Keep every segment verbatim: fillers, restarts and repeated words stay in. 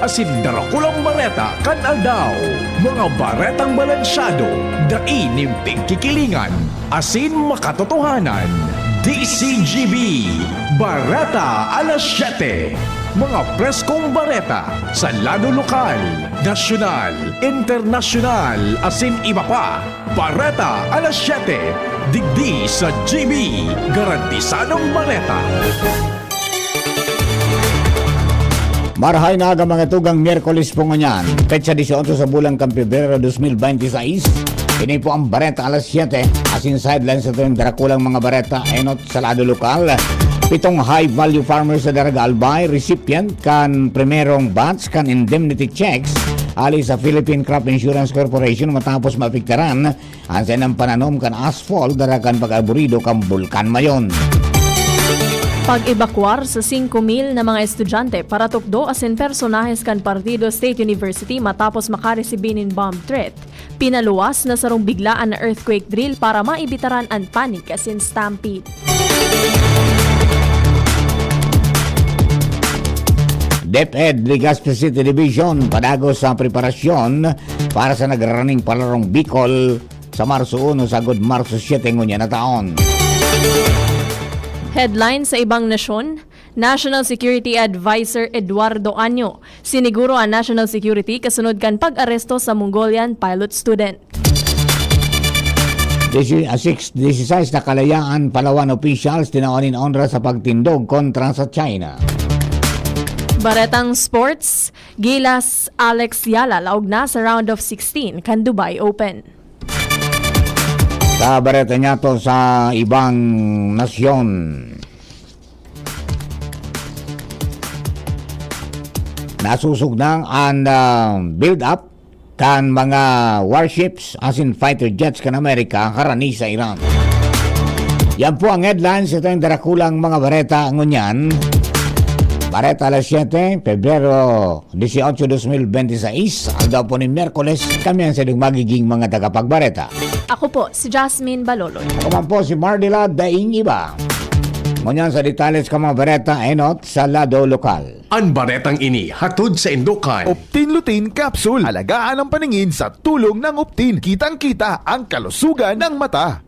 asin darakulang bareta kan aldaw. Mga baretang balansyado, dai nin pigkikilingan, asin makatotohanan. D C G B, Bareta Alas Siyete. Mga preskong bareta sa lado lokal, nasyonal, internasyonal, asin iba pa. Bareta Alas Siyete, digdi sa G B, garantisadong bareta. Marahay na aga, mga tugang. Miyerkules po ngunyan, petsa dieciocho sa bulan kan Pebrero dos mil bente seis. Ini po ang Bareta Alas Siyete, asin sa headlines sa tuwing darakulang mga bareta, enot sa lado lokal. Pitong high-value farmers sa Daraga Albay, recipient kan primerong batch kan indemnity checks hali sa Philippine Crop Insurance Corporation matapos maapektaran an saindang pananom kan asphalt dara kan pag-arborido kan Bulkan Mayon. Pag-ebakwar sa singko mil na mga estudyante, paratukdo asin personahes kan Partido State University matapos makaresibi nin bomb threat. Pinaluwas na sarong biglaan na earthquake drill para maibitaran an panic asin stampede. DepEd Legazpi City Division padagos sa preparasyon para sa nagraraning palarong Bicol sa Marso uno sagod Marso siyete ngunyan na taon. Headline sa ibang nasyon, National Security Advisor Eduardo Año, siniguro an national security kasunod kan pag-aresto sa Mongolian pilot student. Disi-, ah, six, disisais na Kalayaan, Palawan officials tinawan nin onra sa pagtindog kontra sa China. Baretang sports, Gilas Alex Yala laog na sa round of sixteen kan Dubai Open. Sa bareta niya to sa ibang nasyon. Nasusog na an, ah, build-up kan mga warships asin fighter jets kan Amerika harani sa Iran. Yan po ang headlines sa itong darakulang mga bareta ngunyan. Bareta Alas Siyete, Pebrero dieciocho, dos mil bente seis, aldaw po ni Miyerkules, kami ang sadong magiging mga tagapagbareta. Ako po si Jasmine Baloloy. Ako man po si Mardila Daing Iba. Ngunyan sa detalles kan mga bareta, enot sa lado lokal. An baretang ini hatod saindo kan Optin Lutein Capsule. Alagaan ang paningin sa tulong ng Optin. Kitang-kita ang kalusugan ng mata.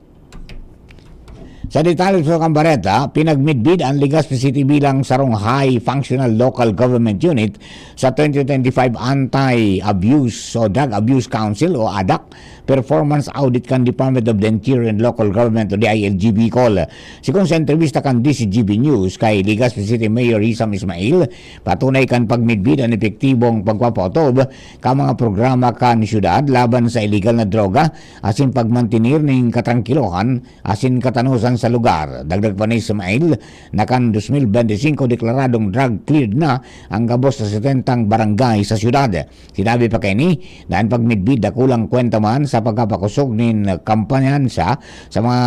Sa detalye sa kambareta, pinagmidbid ang Legazpi City bilang sarong high functional local government unit sa twenty twenty-five Anti-Abuse o Drug Abuse Council o ADAC performance audit kan Department of the Interior and Local Government o D I L G Bicol. Sigon sa entrevista kan D C G B News kay Legazpi City Mayor Hisam Ismail, patunay kan pagmidbid an epektibong pagpapaotob kan mga programa kan syudad laban sa iligal na droga asin pagmantener nin katrangkilohan asin katanosan sa lugar. Dagdag pa ni Ismail na kan dos mil bente singko deklaradong drug cleared na ang gabos na setentang barangay sa syudad. Sinabi pa kaini na an pagmidbid dakulang kwenta man sa pagkapakosog nin kampanyansa sa mga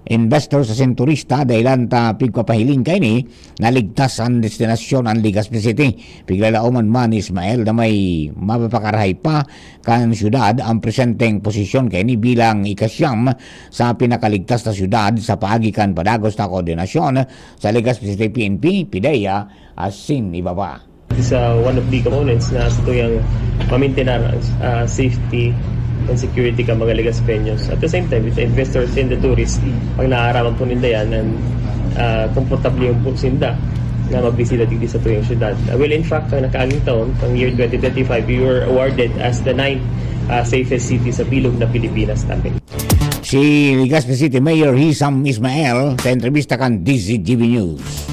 investor sa senturista, dahilan ta pigpapahiling kaini na ligtas an destinasyon an Legazpi City. Piglalaoman man ni Ismael na may mapapakarahay pa kan syudad ang presenteng posisyon kaini bilang ikasyam sa pinakaligtas na syudad sa paagi kan padagos na koordinasyon sa Legazpi City P N P, PDEA, asin iba pa. This is, uh, one of the components na sa tuyang mamintinar ang, uh, safety and security ka mga Legazpeños. At the same time, with the investors and the tourists, pag naaraman po ninda yan, and, uh, komportable yung po sinda na magbisita digdi sa tuyang syudad. Uh, well, in fact, ang nakaaging taon, ang year twenty twenty-five, we were awarded as the ninth, uh, safest city sa bilog na Pilipinas natin. Si Legazpi City Mayor Hisam Ismael sa entrevista kan D Z G B News.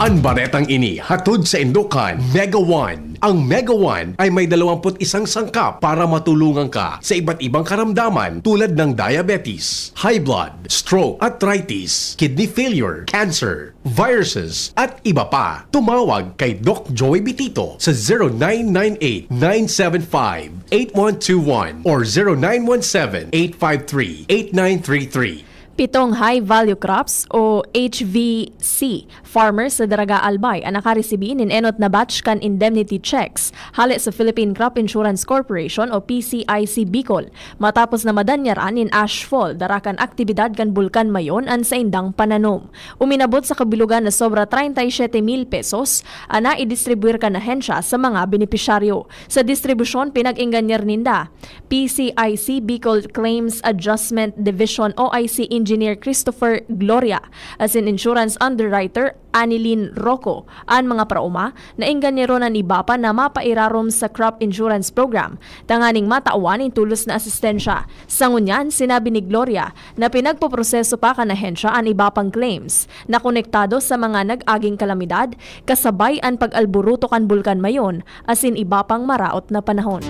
An baretang ini hatod saindo kan Mega One. Ang Mega One ay may dalawampu't isang sangkap para matulungan ka sa iba't ibang karamdaman tulad ng diabetes, high blood, stroke, arthritis, kidney failure, cancer, viruses, at iba pa. Tumawag kay Doc Joey Bitito sa zero nine nine eight, nine seven five, eight one two one or zero nine one seven, eight five three, eight nine three three. Pitong high-value crops o H V C farmers sa Daraga, Albay an nakaresibi nin enot na batch kan indemnity checks hale sa Philippine Crop Insurance Corporation o P C I C Bicol, matapos na madanyaran nin ashfall dara kan aktibidad kan Bulkan Mayon an saindang pananom. Uminabot sa kabilugan na sobra treinta y siete mil pesos an naidistribuyar kan ahensya sa mga benepisyaryo. Sa distribusyon, pinag-enganyer ninda P C I C Bicol Claims Adjustment Division O I C Engineer Christopher Gloria, asin Insurance Underwriter Anilin Rocco, an mga paraoma na engganyeron an iba pa na mapairarom sa crop insurance program, tanganing matawan nin tolos na asistensya. Sa ngunyan, sinabi ni Gloria na pinagpoproseso pa kan ahensya an iba pang claims na konektado sa mga nag-aging kalamidad, kasabay an pag-alburuto kan Bulkan Mayon, asin iba pang maraot na panahon.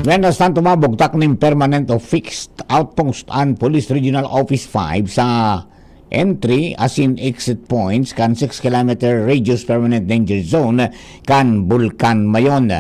Mientras tanto, mabugtak nin permanent o fixed outpost an Police Regional Office five sa entry asin exit points kan six kilometer radius permanent danger zone kan Bulkan Mayon.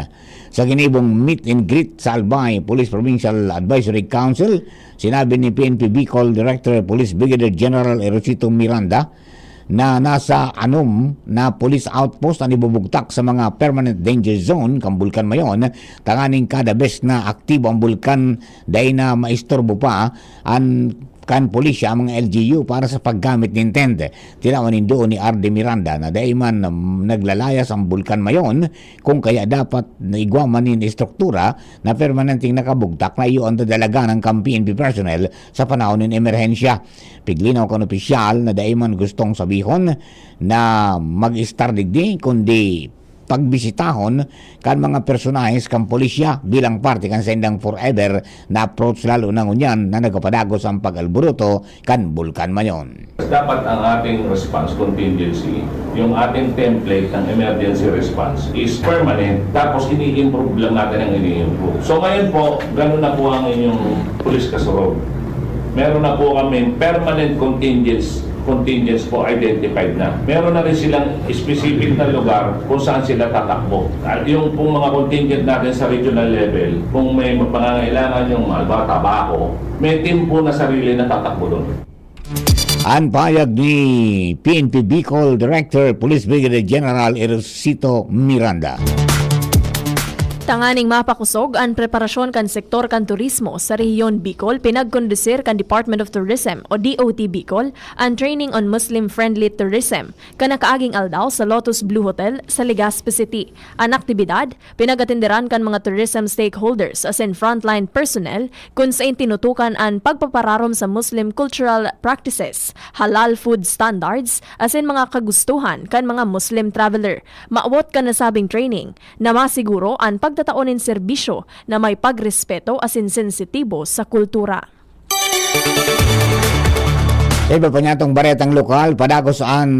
Sa ginibong meet and greet sa Albay Police Provincial Advisory Council, sinabi ni P N P Bicol Director Police Brigadier General Erosito Miranda na nasa anom na police outpost an ibubugtak sa mga permanent danger zone kan Bulkan Mayon, tanganing kada bes na aktibo ang bulkan, dai na maistorbo pa an kan pulisya ang mga L G U para sa paggamit nin tent. Tinawan nin duon ni R D Miranda na dai man, um, naglalayas ang Bulkan Mayon, kung kaya dapat na igwa man nin estruktura na permanenteng nakabugtak na iyo ang dadalagan kan P N P personnel sa panahon nin emerhensya. Piglinaw kan opisyal na dai man gustong sabihon na mag-estar digdi, kundi pagbisitahon kan mga personahes kan pulisya bilang parte kan saindang forever na approach, lalo na ngunyan na nagpapadagos ang pag-alburuto kan Bulkan Mayon. Dapat ang ating response contingency, yung ating template ng emergency response is permanent, tapos ini-improve lang natin ang ini-improve. So ngayon po, ganun na po ang inyong pulis kasurog. Meron na po kami permanent contingents, contingents po identified na. Meron na rin silang specific na lugar kung saan sila tatakbo. At yung pong mga contingent natin sa regional level, kung may pangangailangan yung mga, halimbawa, tabako, may team po na sarili na tatakbo doon. An pahayag ni P N P Bicol Director Police Brigadier General Erosito Miranda. Tanganing mapakosog an preparasyon kan sektor kan turismo sa Rehiyon Bicol, pinagkondusir kan Department of Tourism o D O T Bicol an Training on Muslim-Friendly Tourism kan nakaaging aldaw sa Lotus Blue Hotel sa Legazpi City. An aktibidad, pinag-atenderan kan mga tourism stakeholders asin frontline personnel, kun saen tinutukan an pagpapararom sa Muslim cultural practices, halal food standards, asin mga kagustuhan kan mga Muslim traveler. Mawot kan nasabing training na masiguro an pagtatao nin serbisyo na may pagrespeto asin sensitibo sa kultura. Sa iba pa niyatong baretang lokal, padagos an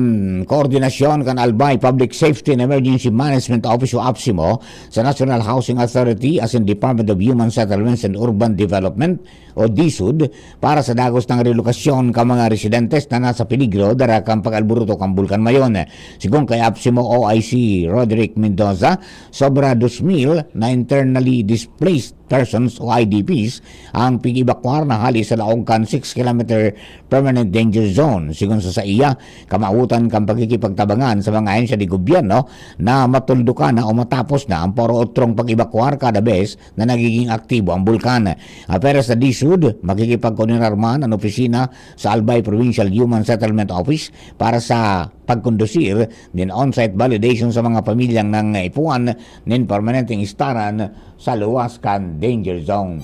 koordinasyon kan Albay Public Safety and Emergency Management Office o APSEMO sa National Housing Authority asin Department of Human Settlements and Urban Development o DHSUD para sa dagos na relokasyon kan mga residentes na nasa peligro dara kan pag-alburuto kan Bulkan Mayon. Sigon kay APSEMO O I C Roderick Mendoza, sobra dos mil na internally displaced persons o I D Ps ang pig-ebakwar na hali sa laog kan six kilometer permanent danger zone. Sigon sa saiya, kamawotan kan pakikipagtabangan sa mga ahensya de gobyerno na matuldukan na o matapos na ang poro-otrong pag-ebakwar kada bes na nagiging aktibo ang bulkan. Ah, pero sa DHSUD, makikipagkoordinar man an opisina sa Albay Provincial Human Settlement Office para sa pagkondusir nin on-site validation sa mga pamilyang nangaipuhan nin permanenteng istaran sa luwas kan danger zone.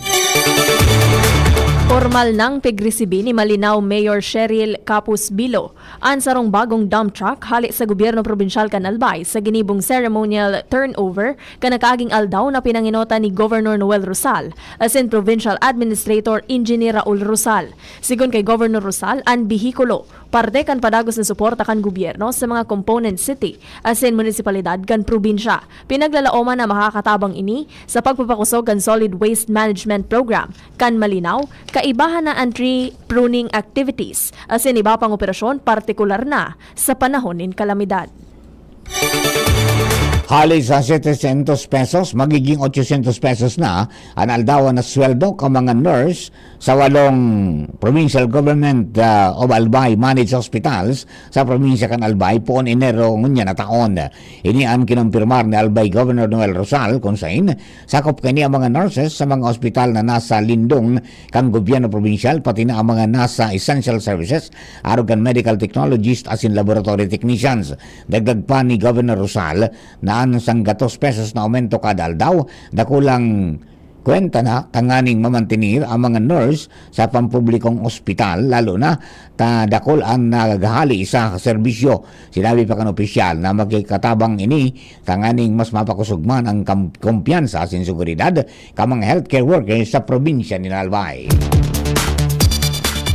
Pormal nang pigresibi ni Malinao Mayor Cheryl Capus Bilo an sarong bagong dump truck hale sa gobyerno probinsyal kan Albay sa ginibong ceremonial turnover kan nakaaging aldaw na pinangenotan ni Governor Noel Rosal asin Provincial Administrator Engineer Raul Rosal. Sigon kay Governor Rosal, an behikulo parte kan padagos na suporta kan gobyerno sa mga component city asin munisipalidad kan probinsya. Pinaglalaoman na makakatabang ini sa pagpapakosog kan Solid Waste Management Program kan Malinao, kaibahan na an tree pruning activities asin iba pang operasyon, partikular na sa panahon nin kalamidad. Hali sa setecientos pesos, magiging ochocientos pesos na an aldawan na sweldo kan mga nurse sa walong Provincial Government, ah, of Albay managed hospitals sa probinsya kan Albay poon Enero ngunyan na taon. Ini an kinumpirmar ni Albay Governor Noel Rosal, kun sain sakop kaini ang mga nurses sa mga ospital na nasa lindong kan gobyerno probinsyal, pati na ang mga nasa essential services, arog kan medical technologist asin laboratory technicians. Dagdag pa ni Governor Rosal na an sanggatos pesos na aumento kada aldaw, dakulang kwenta na tanganing mamantenir ang mga nurse sa pampublikong ospital, lalo na ta dakul an naghahali sa serbisyo. Sinabi pa kan opisyal na makikatabang ini tanganing mas mapakosog man ang kam-, kumpiyansa asin seguridad kan mga healthcare workers sa probinsya nin Albay.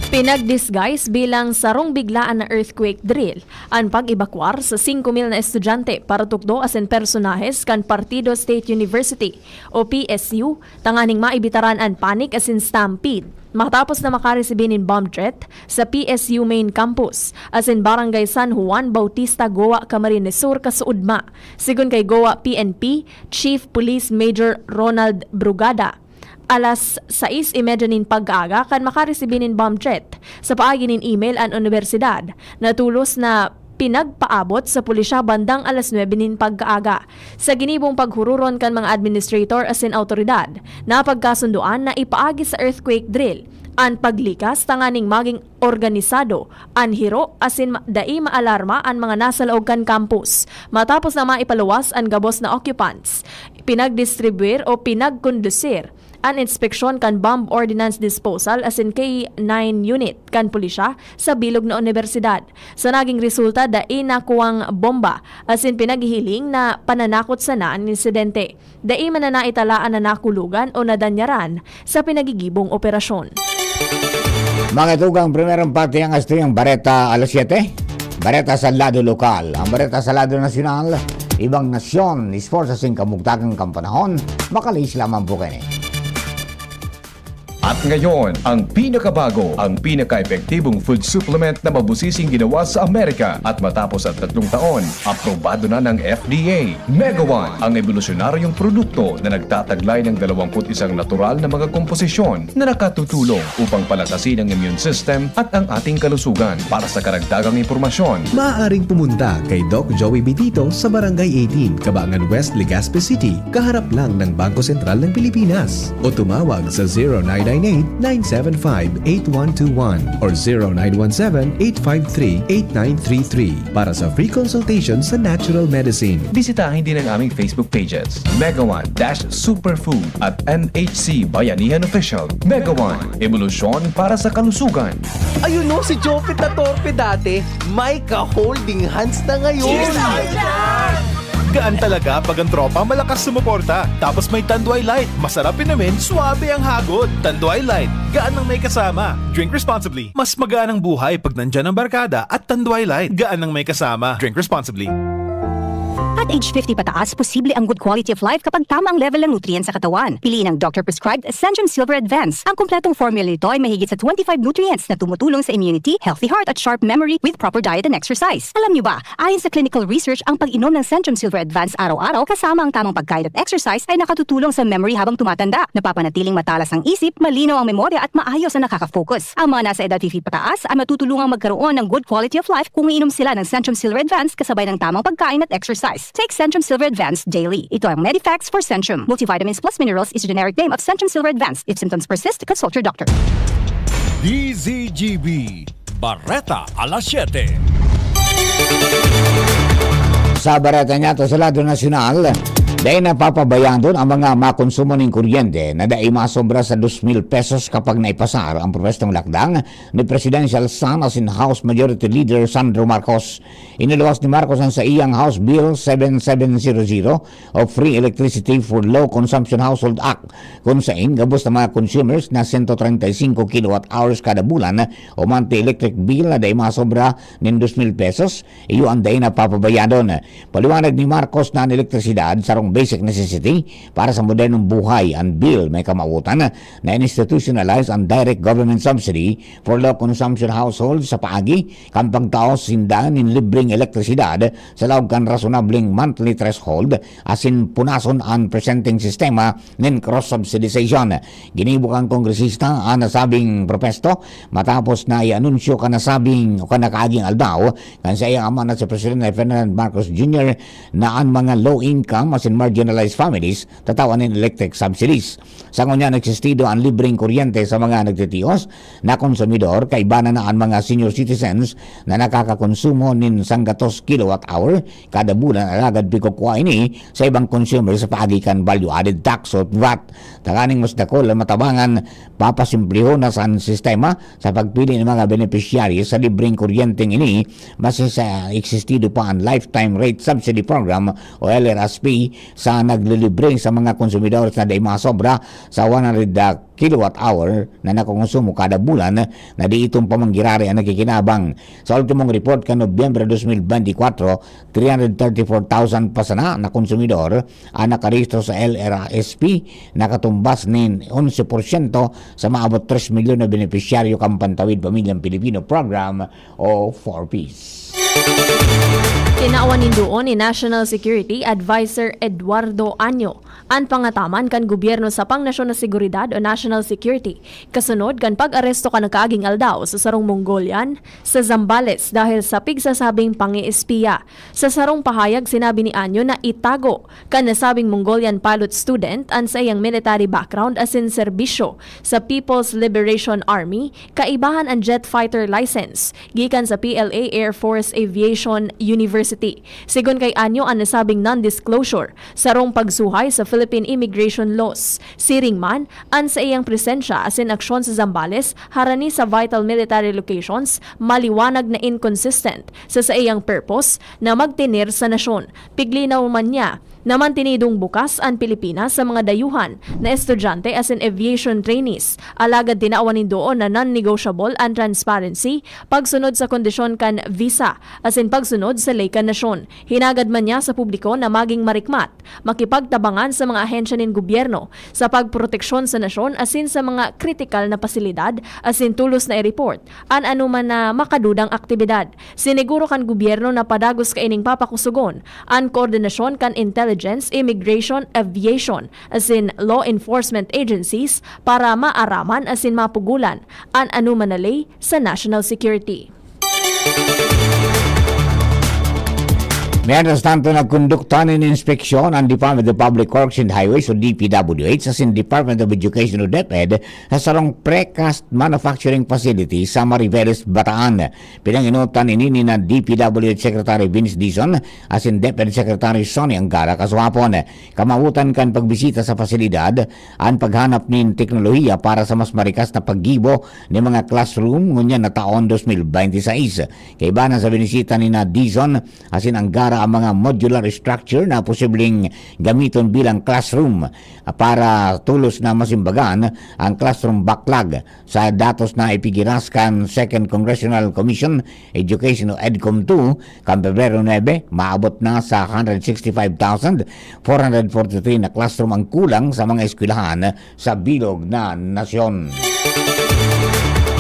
Pinag-disguise bilang sarong biglaan na earthquake drill an pag-ebakwar sa singko mil na estudyante, paratukdo asin personahes kan Partido State University o P S U, tanganing maibitaran an panic asin stampede, matapos na makaresibi nin bomb threat sa P S U main campus asin Barangay San Juan Bautista, Goa, Camarines Sur, kasuodma. Sigon kay Goa P N P Chief Police Major Ronald Brugada, alas sais y media nin pagkaaga kan makaresibi nin bomb threat sa paagi nin email an unibersidad, na tolos na pinagpaabot sa pulisya bandang alas nuebe nin pagkaaga. Sa ginibong paghururon kan mga administrator asin awtoridad, napagkasundoan na ipaagi sa earthquake drill an paglikas tanganing magin organisado an hiro asin ma-, dai maalarma an mga nasa laog kan campus. Matapos na maipaluwas an gabos na occupants, pinagdistribuir o pinagkondusir an inspeksyon kan Bomb Ordnance Disposal asin K nine Unit kan pulisya sa bilog na unibersidad. Sa naging resulta, dai nakuwang bomba asin pinaghihiling na pananakot sana an insidente. Dai man na naitalaan na nakulogan o nadanyaran sa pinagigibong operasyon. Mga tugang, primerong parte ang Astriyang Bareta alas siyete. Bareta sa lado lokal. Ang Bareta sa lado nasyonal, ibang nasyon, sports asin kamugtakan kan panahon, makalihis lamang po kaini. At ngayon, ang pinakabago, ang pinaka-epektibong food supplement na mabusising ginawa sa Amerika at matapos ang tatlong taon, aprobado na ng F D A. Megawan, ang ebolusyonaryong produkto na nagtataglay ng dalawampu't isang natural na mga komposisyon na nakatutulong upang palakasin ang immune system at ang ating kalusugan. Para sa karagdagang impormasyon, maaaring pumunta kay Doc Joey Bitito sa Barangay eighteen, Cabangan West, Legazpi City, kaharap lang ng Bangko Sentral ng Pilipinas. O tumawag sa zero nine nine eight, nine seven five, eight one two one or zero nine one seven, eight five three, eight nine three three para sa free consultation sa natural medicine. Bisitahin din ang aming Facebook pages, Megawan dash Superfood at M H C Bayanihan Official. Megawan, ebolusyon para sa kalusugan. Ayun no, si Jopit na torpe dati, may ka-holding hands na ngayon. Gaan talaga pag ang tropa malakas sumuporta. Tapos may Tanduay Light, masarap inumin, swabe ang hagod. Tanduay Light, gaan ng may kasama. Drink responsibly. Mas magaan ang buhay pag nandyan ang barkada at Tanduay Light, gaan ng may kasama. Drink responsibly. At age fifty pataas, posible ang good quality of life kapag tama ang level ng nutrients sa katawan. Piliin ang doctor-prescribed Centrum Silver Advance. Ang kompletong formula nito ay mahigit sa twenty-five nutrients na tumutulong sa immunity, healthy heart at sharp memory with proper diet and exercise. Alam niyo ba, ayon sa clinical research, ang pag-inom ng Centrum Silver Advance araw-araw kasama ang tamang pagkain at exercise ay nakatutulong sa memory habang tumatanda. Napapanatiling matalas ang isip, malinaw ang memorya at maayos ang nakaka-focus. Ang mga nasa edad fifty pataas ay matutulungang magkaroon ng good quality of life kung iinom sila ng Centrum Silver Advance kasabay ng tamang pagkain at exercise. Take Centrum Silver Advance daily. Ito ang Medifax for Centrum. Multivitamins plus minerals is a generic name of Centrum Silver Advance. If symptoms persist, consult your doctor. D Z G B, Bareta alas siyete. Sa bareta niya to sa lado nasyonal, dai na papabayadon ang mga makonsumo ning kuryente na dai masobra sa dos mil pesos kapag naipasar ang propwestong lakdang ni Presidential Son asin House Majority Leader Sandro Marcos. Iniluwas ni Marcos ang saiyang House Bill seven seven zero zero o Free Electricity for Low Consumption Household Act, kun sain gabos na mga consumers na sento treinta y cinco kilowatt hours kada bulan o monthly electric bill na dai masobra nin dos mil pesos, iyo ang dai na papabayadon. Paliwanag ni Marcos na an elektrisidad sarong basic necessity para sa modernong buhay. An bill may kamawotan na institutionalize an direct government subsidy for low consumption households sa paagi kan pagtao sinda nin libreng elektrisidad sa laog kan rasonableng monthly threshold asin punason an presenteng sistema nin cross-subsidization. Ginibo kan kongresista an nasabing propesto matapos na i-anunsyo kan nasabing o kan nakaaging aldaw kan saiyang ama na si Presidente Ferdinand Marcos Junior na an mga low income asin marginalized families tatawan nin electric subsidies. Sa ngunyan, existido an libreng kuryente sa mga nagtitios na konsumidor, kaiba na an mga senior citizens na nakakakonsumo nin sanggatos kilowatt hour kada bulan, alagad pigkukua ini sa ibang consumer sa paagi kan value-added tax o vat. Tanganing mas dakul an matabangan, papasimplihon na sa sistema sa pagpili ng mga benepisyaryo sa libreng kuryenteng ini, mas sa existido pa an Lifetime Rate Subsidy Program o L R S P sa naglilibre sa mga konsumidores na dai masobra sa one hundred kilowatt hour na nakonsumo kada bulan, na di itong pamanggirari ang nakikinabang. Sa ultimong report kan Nobyembre dos mil benti kwatro, three hundred thirty-four thousand pa sana na konsumidor ang nakarehistro sa L R S P, nakatumbas nin onse porsyento sa maabot tres milyon na benepisyaryo kan Pantawid Pamilyang Pilipino Program o four Ps. Tinawan nin duon ni National Security Advisor Eduardo Año an pangataman kan gobyerno sa pangnasyon na seguridad o national security, kasunod kan pag-aresto kan nakaaging aldaw sa sarong Mongolian sa Zambales dahil sa pigsasabing pang-eespiya. Sa sarong pahayag, sinabi ni Año na itago kan nasabing Mongolian pilot student an saiyang military background asin serbisyo sa People's Liberation Army, kaibahan an jet fighter license gikan sa P L A Air Force Aviation University. Sigon kay Año, an nasabing non-disclosure sarong pagsuhay sa Philippine immigration laws. Siring man, an saiyang presensya asin aksyon sa Zambales harani sa vital military locations maliwanag na inconsistent sa saiyang purpose na magtener sa nasyon. Piglinaw man niya na mantinidong bukas an Pilipinas sa mga dayuhan na estudyante asin aviation trainees, alagad tinawan nin duon na non-negotiable an transparency, pagsunod sa kondisyon kan visa, asin pagsunod sa ley kan nasyon. Hinagad man niya sa publiko na maging marikmat, makipagtabangan sa mga ahensya nin gobyerno sa pagproteksyon sa nasyon asin sa mga kritikal na pasilidad, asin tolos na i-report an anoman na makadudang aktibidad. Siniguro kan gobyerno na padagos kaining papakusogon an koordinasyon kan intelligence, immigration, aviation, asin law enforcement agencies para maaraman asin mapugolan an anoman na ley sa national security. Mientras tanto, nagkondukta nin inspeksyon ang Department of Public Works and Highways o D P W H asin Department of Education o DepEd sa sarong precast manufacturing facility sa Mariveles, Bataan. Pinangenotan ini ni na D P W H Secretary Vince Dizon asin DepEd Secretary Sonny Angara kasuhapon. Kamawotan kan pagbisita sa pasilidad, an paghanap nin teknolohiya para sa mas marikas na paggibo nin mga classroom ngunyan na taon dos mil benti sais. Kaiba na sa binisita ni na Dizon asin Angara ang mga modular structure na posibleng gamiton bilang classroom para tolos na masimbagan ang classroom backlog. Sa datos na ipigiras kan Second Congressional Commission Education o EDCOM two, kan Pebrero nuebe, maabot na sa hundred sixty-five thousand four hundred forty-three na classroom ang kulang sa mga eskwelahan sa bilog na nasyon.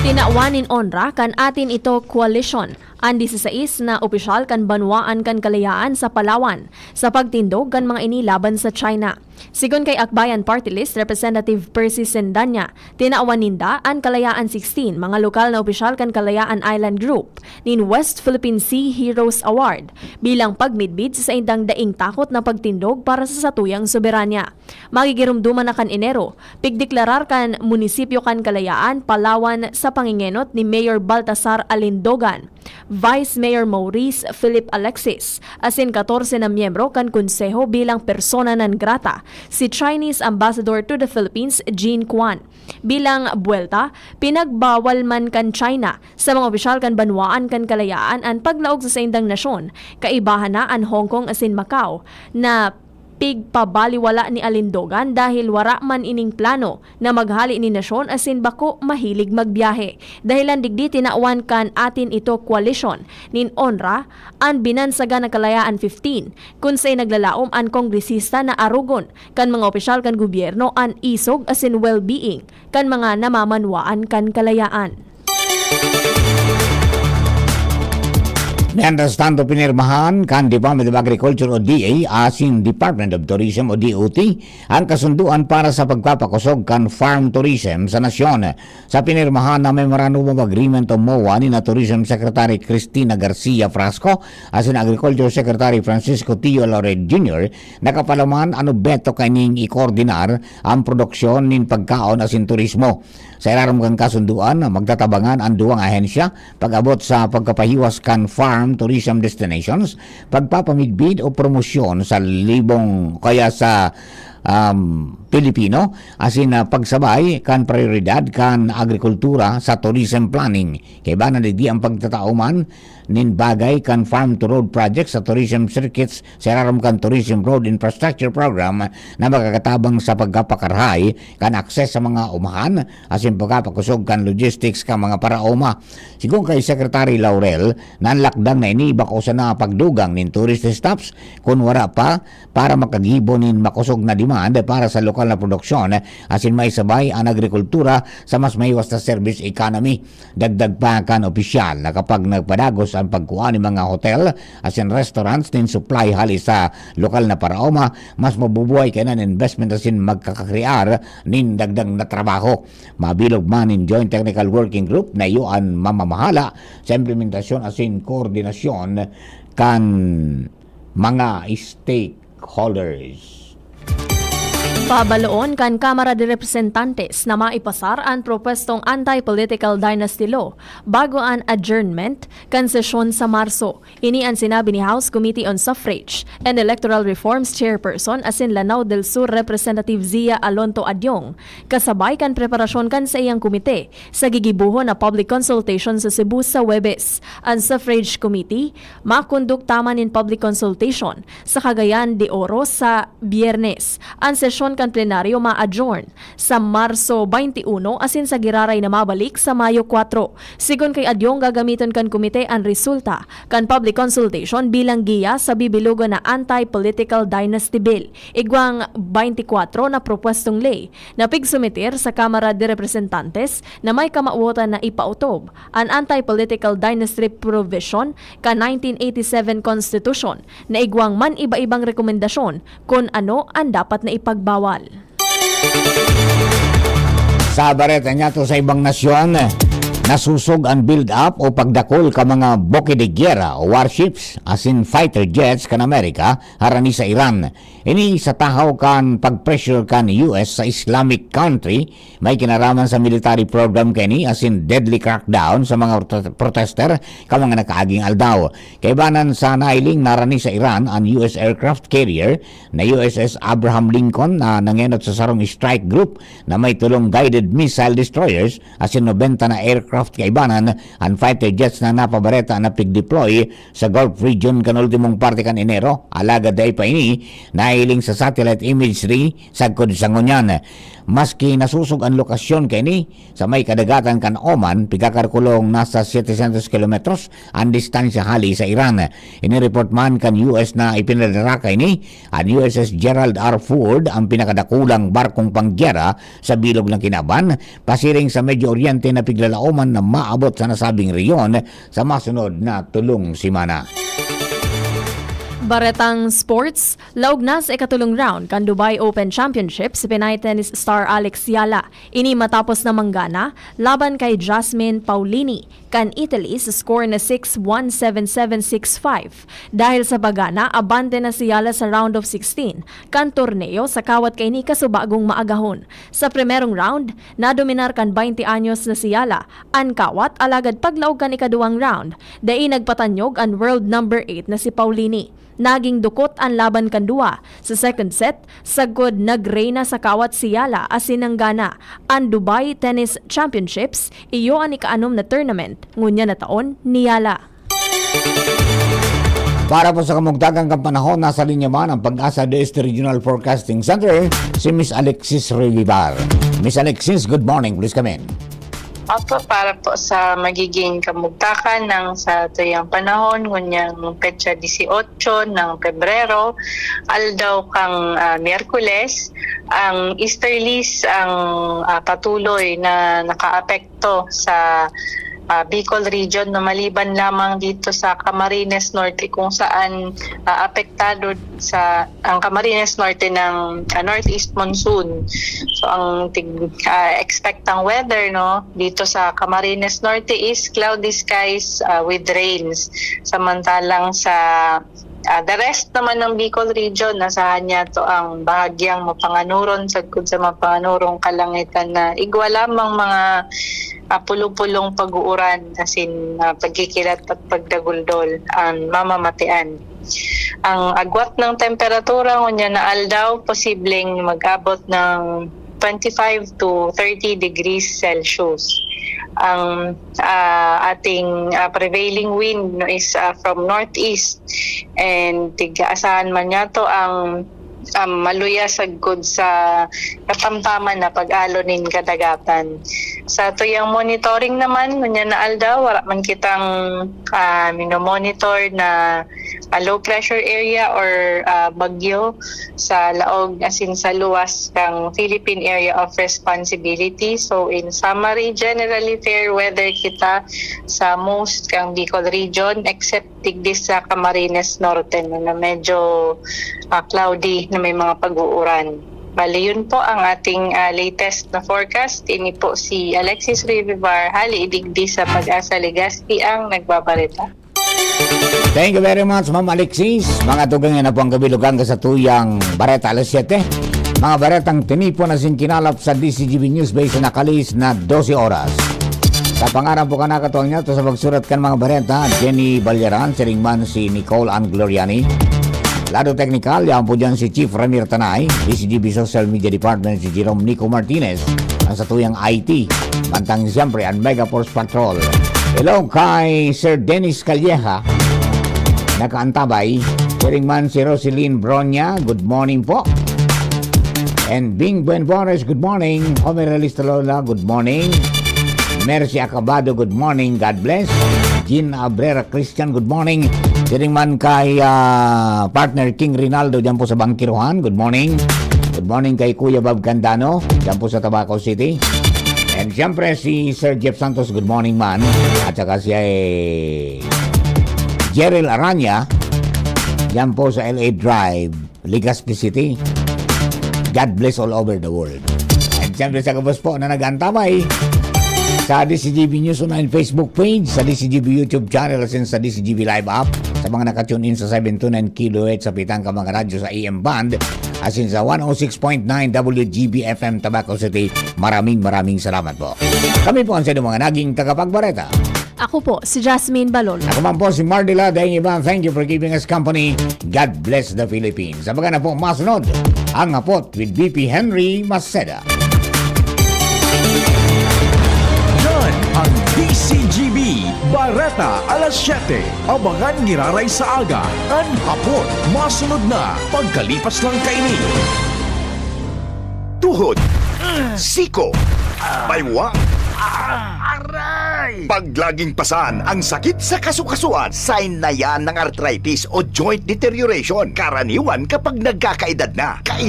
Tinawan nin onra kan Atin Ito Coalition an disisais na opisyal kan Banwaan kan Kalayaan sa Palawan sa pagtindog kan mga ini laban sa China. Sigon kay Akbayan Party List Representative Percy Sendanya, tinawan ninda an Kalayaan sixteen, mga lokal na opisyal kan Kalayaan Island Group nin West Philippine Sea Heroes Award bilang pagmidbid sa saindang daing takot na pagtindog para sa satuyang soberanya. Magigiromdoman na kan Enero, pigdeklarar kan munisipyo kan Kalayaan, Palawan sa pangengenot ni Mayor Baltasar Alindogan, Vice Mayor Maurice Philip Alexis, asin katorse na miyembro kan Konseho bilang persona non grata, si Chinese Ambassador to the Philippines, Jean Quan. Bilang buwelta, pinagbawal man kan China sa mga opisyal kan Banwaan kan Kalayaan an paglaog sa saindang nasyon, kaibahan na an Hong Kong asin Macau, na pigpabaliwala ni Alindogan dahil wara man ining plano na maghale nin nasyon asin bako mahilig magbiyahe. Dahelan digdi, tinawan kan Atin Ito Coalition nin ONRA an Binansagan na Kalayaan fifteen, kun saen naglalaom an kongresista na arogon kan mga opisyal kan gobyerno an isog asin well-being kan mga namamanwaan kan kalayaan. Mientras tanto, pinirmahan kan Department of Agriculture o D A asin Department of Tourism o D O T ang kasunduan para sa pagpapakosog kan farm tourism sa nasyon. Sa pinirmahan na Memorandum of Agreement o MOA ni na Tourism Secretary Cristina Garcia Frasco asin Agriculture Secretary Francisco Tio Laurel Junior, nakapalaman an obheto kaining ikoordinar ang produksyon nin pagkaon asin turismo. Sa irarom kan kasunduan, magtatabangan an duwang ahensya pag-abot sa pagkapahiwas kan farm tourism destinations, pagpapamidbid o promosyon sa libong kaya sa um, Pilipino, asin uh, pagsabay kan prioridad kan agrikultura sa tourism planning. Kaiba na digdi ang pagtatao man nin bagay kan farm to road project sa tourism circuits sa irarom kan Tourism Road Infrastructure Program na makakatabang sa pagkapakarahay kan akses sa mga umahan asin pagkapakosog kan logistics kan mga paraoma. Sigon kay Secretary Laurel, nanlakdang na ini bako sana pagdugang nin tourist stops kun wara pa para makagibo nin makosog na demand para sa lokal na produksyon asin maisabay an agrikultura sa mas mahiwas na service economy. Dagdag pa kan opisyal na kapag nagpadagos ang pagkua nin mga hotel asin restaurants nin supply hali sa lokal na paraoma, mas mabubuhay kaiyan an investment asin magkakakrear nin dagdag na trabaho. Mabilog man nin Joint Technical Working Group na iyo an mamamahala sa implementasyon asin koordinasyon kan mga stakeholders. Pabaloon kan Kamara de Representantes na maipasar an propwestong Anti-Political Dynasty Law bago an adjournment kan sesyon sa Marso. Ini an sinabi ni House Committee on Suffrage and Electoral Reforms Chairperson asin Lanao del Sur Representative Zia Alonto Adiong, kasabay kan preparasyon kan saiyang komite sa gigibohon na public consultation sa Cebu sa Huwebes. An Suffrage Committee makondukta man nin public consultation sa Cagayan de Oro sa Biyernes. An sesyon kan plenaryo ma-adjourn sa Marso twenty-one asin sa giraray na mabalik sa Mayo kwatro. Sigon kay Adyong, gagamiton kan komite an resulta kan public consultation bilang giya sa bibilogon na Anti-Political Dynasty Bill, igwang twenty-four na propwestong ley na pigsumeter sa Kamara de Representantes na may kamawotan na ipautob an Anti-Political Dynasty Provision kan nineteen eighty-seven Constitution na igwang man iba-ibang rekomendasyon kun ano an dapat na ipagbawal. Sa bareta niyato sa ibang nasyon, nasusog an build-up o pagdakul ka mga buke de guerra o warships asin fighter jets kan Amerika harani sa Iran. Ini sa tahaw kan pag-pressure kan U S sa Islamic country. May kinaraman sa military program kaini asin deadly crackdown sa mga prote- protester ka mga nakaaging aldaw. Kaibanan sa nailing narani sa Iran an U S aircraft carrier na U S S Abraham Lincoln na nangenot sa sarong strike group na may tulong guided missile destroyers asin nobenta na aircraft kaibanan an fighter jets na napabareta na pigdeploy sa Gulf region kan ultimong parte kan Enero, alagad dai pa ini nahiling sa satellite imagery sagkod sa ngunyan. Maski nasusog an lokasyon kaini sa may kadagatan kan Oman, pigkakalkulong nasa setecientos kilometros an distansya hali sa Iran. Inireport man kan U S na ipinadaraka ini an U S S Gerald R. Ford, ang pinakadakulang barkong panggyera sa bilog na kinaban, pasiring sa Medyo Oriente na piglalaoman na maabot sa nasabing rehiyon sa masunod na tolong semana. Baretang sports, laog na sa ikatolong round kan Dubai Open Championship si Pinay tennis star Alex Yala. Ini matapos na manggana laban kay Jasmine Paolini kan Italy sa score na six one, seven seven, six five. Dahil sa pagana, abante na si Yala sa round of sixteen kan torneo sa kawat kaini kasubagong maagahon. Sa primerong round, nadominar kan twenty anyos na si Yala an kawat, alagad paglaog kan ikaduwang round, dai nagpatanyog an world number eight na si Paolini. Naging dukot an laban kan duwa. Sa second set, sagkod nagreyna sa kawat si Yala asin nanggana. An Dubai Tennis Championships, iyo an ikaanom na tournament ngunyan na taon ni Yala. Para po sa kamugtakan kan panahon, nasa linya man ang PAGASA DOST Regional Forecasting Center, si Miss Alexis Revivar. Miss Alexis, good morning. Please come in. Opo, para po sa magiging kamugtakan ng satuyang panahon, ngunyang petsa disiotso ng Pebrero, aldaw kang, ah, Miyerkules, ang easterlies ang, ah, patuloy na nakaapekto sa, ah, Bicol Region, no, maliban lamang dito sa Camarines Norte, kung saan, ah, apektado sa, ang Camarines Norte ng, ah, northeast monsoon. So, ang tig-, ah, expectang weather, no, dito sa Camarines Norte is cloudy skies, ah, with rains. Samantalang sa, ah, the rest naman ng Bicol Region, nasahan niya to ang bahagyang mapanganuron, sagkod sa mapanganurong kalangitan na igwa lamang mga, ah, pulo-pulong pag-uuran, as in, ah, pagkikilat at pagdaguldol ang mamamatian. Ang agwat ng temperatura ngunyan na aldaw, posibleng mag-abot ng twenty-five to thirty degrees Celsius. Ang, ah, ating, ah, prevailing wind, no, is, ah, from northeast, and tig-aasahan man niya to ang, um, maluya sagkod sa katamtaman na pag-alo nin kadagatan. Sa tuyang monitoring naman, ngunyan na aldaw, wala man kitang, ah, minomonitor na, ah, low pressure area or, ah, bagyo sa laog, as in sa luwas kang Philippine Area of Responsibility. So, in summary, generally fair weather kita sa most kang Bicol Region, except digdi sa Camarines Norte, no, na medyo, ah, cloudy na may mga pag-uuran. Bali, yun po ang ating, ah, latest na forecast. Ini po si Alexis Rivivar, hali digdi sa PAGASA Legazpi ang nagbabareta. Thank you very much, Ma'am Alexis. Mga tugang, yan na po ang kabilugan ka sa tuyang Bareta alas siyete. Mga baretang tinipon na singkinalap sa D C G B News Base na kalis na dose oras. Sa pangaran po ka nakatuwang niya, to sa pagsurat kan mga bareta, Jenny Balyaran, siring man si Nicole Ann Gloriani. Lado teknikal, yan po dyan si Chief Ramir Tanay, D C G B Social Media Department, si Jerome Nico Martinez, ang sa tuyang I T. Mantang siyempre, ang Mega Force Patrol. Hello kay Sir Dennis Calleja, nakaantabay. Siring man si Roselyn Bronya, good morning po. And Bing Buenbores, good morning. Homer Realista Lola, good morning. Mercy Acabado, good morning. God bless. Jean Abrera Christian, good morning. Siring man kay, ah, partner King Rinaldo, dyan po sa Bangkiruhan, good morning. Good morning kay Kuya Bob Candano, dyan po sa Tabaco City. And siyempre si Sir Jeff Santos, good morning man. At saka si, eh, Jeril Aranya, dyan po sa L A Drive, Legazpi City. God bless all over the world. And siyempre sa gabos po na nag-antabay sa D C G B News Online Facebook page, sa D C G B YouTube channel, as in sa D C G B Live app, sa mga naka-tune in sa seven two nine kilohertz sa pitang ka mga radyo sa A M band, as in sa one oh six point nine W G B F M Tabaco City. Maraming, maraming salamat po. Kami po ang sa inyong mga naging tagapagbareta. Ako po, si Jasmine Balol. Ako man po, si Mardila Daing Iban. Thank you for giving us company. God bless the Philippines. Abangan na po masunod ang Hapot with V P Henry Maceda. Yan ang D C G B Bareta alas siyete. Abangan giraray sa aga. An Hapot, masunod na pagkalipas lang kaini. Tuhod, siko, baywang. Aray! Pag laging pasan ang sakit sa kasukasuan, sign na yan ng arthritis o joint deterioration. Karaniwan kapag nagkakaedad na. Kailangan